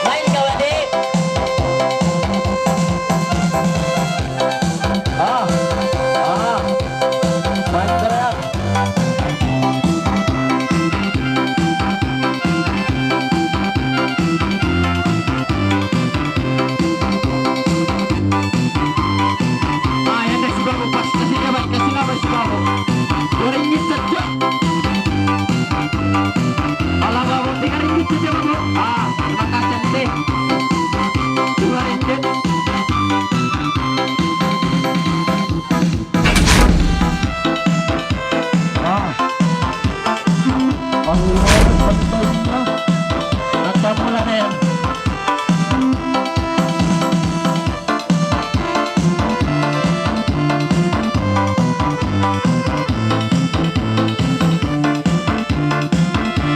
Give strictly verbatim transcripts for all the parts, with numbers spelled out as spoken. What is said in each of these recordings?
Main kau, adik. Ah, ah. Main teriak. Ah, yang dah sudah lepas. Kasih kabar, kasih kabar, sudah. Dua ringgit saja. Alah, Babu, tiga ringgit saja, Babu. Ah, terima kasih, Ente. Dua ringgit. Ah. Allah, betul. Macam mula, Nen.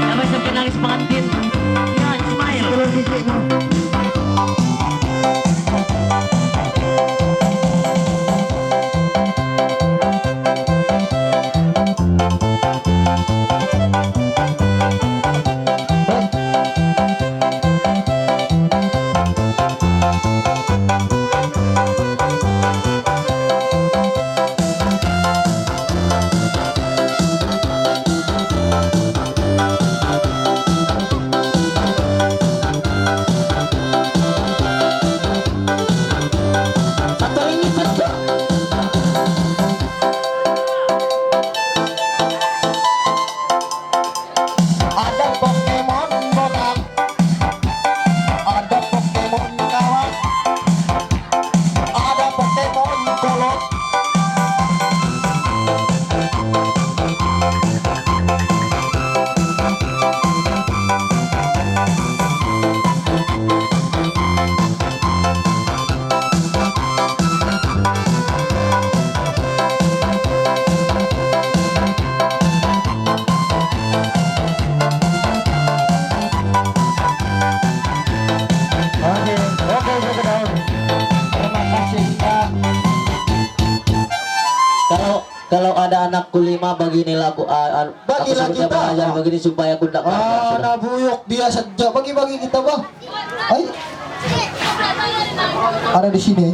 Siapa yang sampai nangis pengantin? Ya, Ismail. Satu ringgit saja. Ada Pokemon botak, ada Pokemon kawan, ada Pokemon kolot. Okey, okey, saya tahu. Terima kasih, Kak. Kalau, kalau ada anakku lima, bagi nilai aku, ah, ah, aku sebutnya belajar begini supaya aku tidak gagal, sudah. Anak buyuk dia saja. Bagi-bagi kita, bah. Ai. Ada di sini.